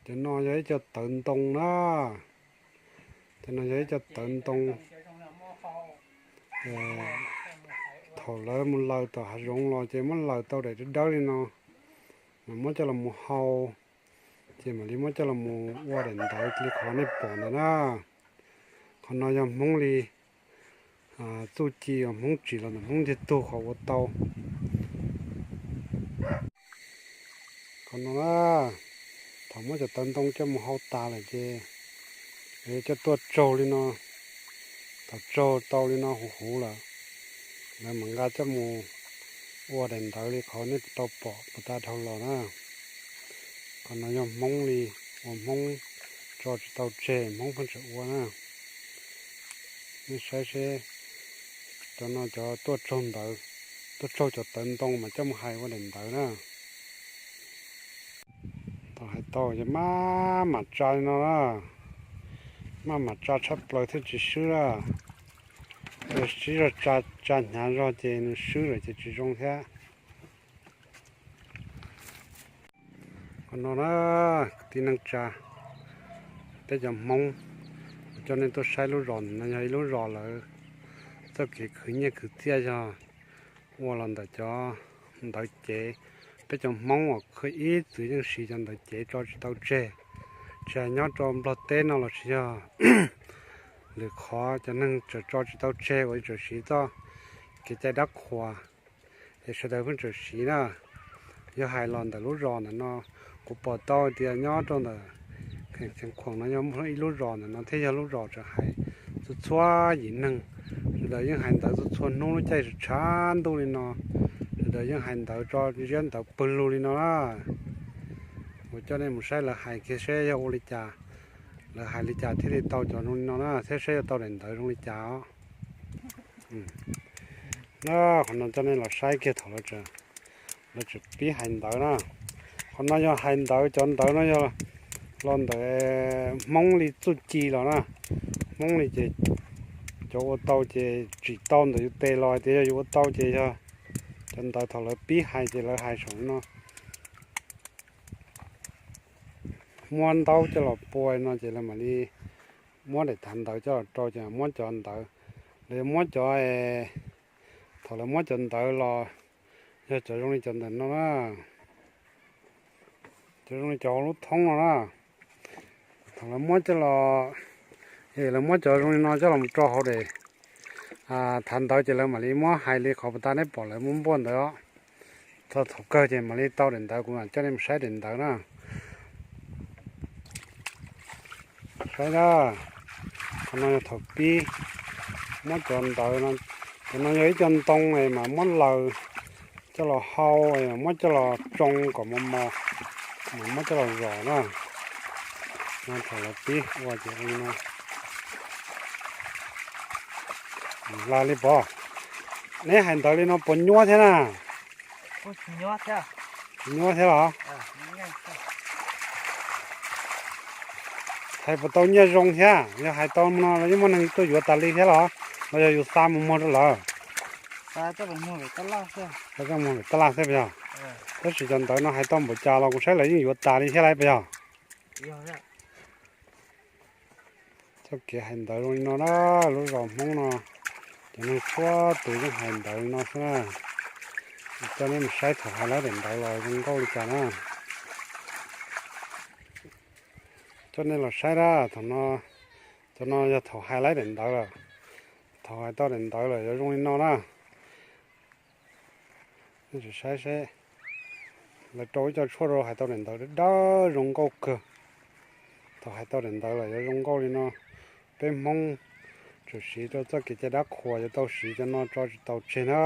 Cov no yog ib co tawv ntoo na. Cov no yog ib co tawv ntoo. Thaum lawv mus laws tom hav zoov los ces muab laws tau daim dawb dawb li no, mas muab coj los mus hau, ces mam li muab coj los mus ua daim ntawv li qhov nej pom ntawd na. Qhov no yog Hmoob li txuj ci uas Hmoob tsim los ntawm Hmoob ntiag tug qhov ua tau. Qhov no na, thaum muab cov tawv ntoo coj mus hau tas lawm ces lawv coj tuaj tsaug li no. Thaum tsaug tau li no huv huv lawm, lawv mam nqa coj mus ua daim ntawv li qhov nej tau pom puas tas dhau los na. Qhov no yog Hmoob li, uas Hmoob tso tsis tau tseg, Hmoob pheej tseem ua na. Nej saib seb, cov no cov tuaj tsaug ntawv, tuaj tsaug cov tawv ntoo mas coj mus hais ua daim ntawv na. Thaum hais tau ces maj mam tsa li no na, maj mam tsa tshaj plaws thiaj tsis swb na. Yog siv zog tsa, tsa hnyav zog ces nws swb lawm ces tsis zoo thiab. Qhov no na, kwv tij neej tsa, peb cov Hmoob, kuv coj nej tuaj saib lub zos ntawm no yog ib lub zos lawv txoj kev khwv nyiaj khwv txiaj yog ua los ntawm cov ntawv cev. Peb cov Hmoob uas khwv ib txwm yeej siv cov ntawv cev tso tsis tau tseg, tsis hais nyob rau Nplog teb no los sis yog lwm qhov cov neeg tseem tso tsis tau tseg uas tseem siv txoj kev cai dab qhuas, es sawv daws pheej tseem siv na. Yog hais los ntawm lub zos ntawm no, kuv pom tau tias nyob rau ntawm Kheem Xeev Khuam no yog ib lub zos ntawm no thiaj yog lub zos tseem hais txhua txhua yim neeg. Sawv daws yeej hais ntawv txhua txhua hnub lub caij tshav ntuj li no, sawv daws yeej hais ntawv tso ziab ntawv pawg lug li no na. Kuv coj nej mus saib lawv hais kiag seb yog ua li cas, lawv hais li cas thiaj li tau cov zoo li no na, thiab seb yuav tau daim ntawv zoo li cas os. Na, qhov no coj nej los saib kiag thaum lawv tseem pib hais ntawv na. Qhov no yog hais ntawv, cov ntawv no yog los ntawm Hmoob li txuj ci los na. Hmoob li ces cov ua tau ces tsim tau ntawm yus tes los hais tias yog yus ua tau ces yog cov ntawv thaum lawv pib hais ces lawv hais saum no. Muab ntaub coj los pua no ces lawv mam li muab daim thav ntawv coj los rau ces muab cov ntawv, lawv yuav muab cov, thaum lawv muab cov ntawv los yog cov zoo li cov ntawm no na, cov zoo li cov hauv lub thoob no na. Thaum lawv muab coj los, lawv muab cov zoo li no coj los rau hauv daim thav ntawv ces lawv mam li muab hais li qhov puas tas nej pom lawv muab npuaj ntawd os. Txog thaum kawg ces mam li tau daim ntawv, kuv mam coj nej mus saib daim ntawv na. Saib na, qhov no yog thaum pib muab cov ntawv no, cov no yog ib co ntoo mas muab laws coj los hau, muab coj los tsoo kom mos mos, mas muab coj los zom na. No thaum lawv pib ua ces li no. Hla li pov, neb hais ntawv li no puas nyuaj thiab na? Nyuaj thiab los? Hais puas tau nyiaj zoo thiab? Yog hais tau no los yeej muaj neeg tuaj yuav tas li thiab los? Los yog yus xa mus muag rau lawv? Xa mus lawm tab laj xwb puas yog? Tab sis cov ntawv no hais tau npaum cas los kuv saib lawv yeej yuav tas li thiab lawm puas yog? Txoj kev hais ntawv zoo li no na, lub zos Hmoob no, cov neeg txhua tus yeej hais ntawv li no xwb na. Coj nej mus saib thaum hais lawv daim ntawv los zoo nkauj li cas na. Coj nej los saib na, thaum no, cov no yog thaum hais lawv daim ntawv lawm. Thaum hais tau daim ntawv lawm yuav zoo li no na. Nej saib seb, lawv rau ib co tshuaj rau hais tau daim ntawv dawb dawb zoo nkauj kawg. Thaum hais tau daim ntawv lawm yuav zoo nkauj li no. Peb Hmoob tseem siv rau txoj kev cai dab qhuas yuav tau siv cov no tso tsis tau tseg na.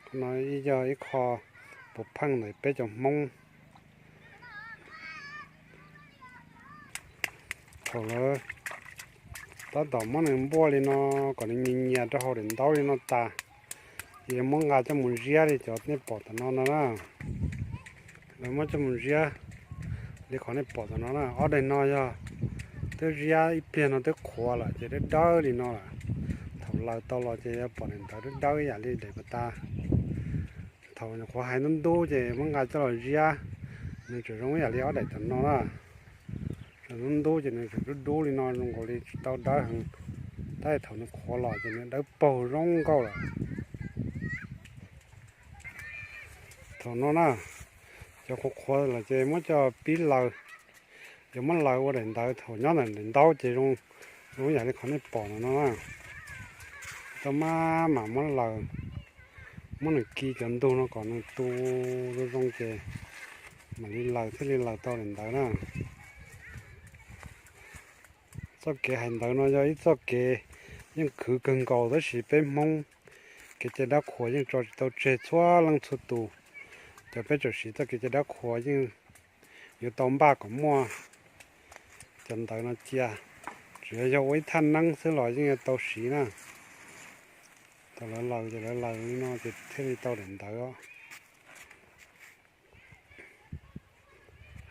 Qhov no ib yog ib qho puav pheej ntawm peb cov Hmoob. Thaum lawv tab tom muab nws npuaj li no kom nws nyias nyias rau hauv daim ntaub li no tas, ces yuav muab nqa coj mus ziab li cov nej pom tom no no na. Lawv muab coj mus ziab li qhov nej pom tom no na. Ob daim no yog twb ziab ib pliag no twb qhuav lawm ces dawb dawb li no lawm. Thaum laws tau los ces yuav pom daim ntawv dawb dawb ib yam li daim puas tas. Thaum nyuam qhuav hais ntub ntub ces muab nqa coj los ziab, Nws tseem zoo ib yam li ob daim thaum no na. Tseem ntub ntub ces nws tseem dub dub li no zoo nkaus li tsis tau dawb heev, tab sis thaum nws qhuav los ces nws dawb paug zoo nkauj lawm. Thaum no na, cov qhuav qhuav lawm ces muab coj pib laws. Yuav muab laws ua daim ntawv, thaum nyob ntawm daim ntaub ces zoo, zoo ib yam li qhov nej pom no no na. Tau maj mam muab laws, muab nws ki cov ntug no kom nws tu zoo zoo ces mam li laws thiaj li laws tau daim ntawv na. Txoj kev hais ntawv no yog ib txoj kev yeej khwv kawg nkaus tab sis peb Hmoob kev cai dab qhuas yeej tso tsis tau tseg txhua leej txhua tus. Cov peb tseem siv txoj kev cai dab qhuas yeej yuav tau npaj kom muaj cov ntawv no cia. Tsuas yog ua ib thaj neeb xwb los yeej yuav tau siv na. Thaum lawv laws ces lawv laws li no ces thiaj li tau daim ntawv os.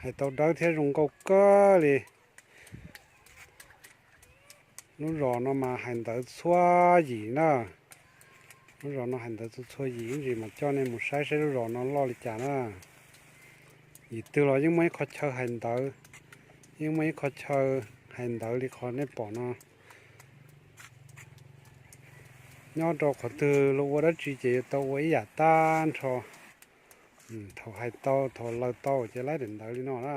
Hais tau dawb thiab zoo nkauj kawg li. Lub zos no mas hais ntawv txhua yim na. Lub zos no hais ntawv txhua txhua yim, ib ntsis mas coj nej mus saib saib lub zos no loj li cas na. Yim twg los yeej muaj ib qho chaw hais ntawv, yeej muaj ib qho chaw hais ntawv li qhov nej pom no. Nyob rau qhov twg los ua dab tsi ces yuav tau ua ib yam tag nrho. Thaum hais tau, thaum laws tau ces laib daim ntawv li no na.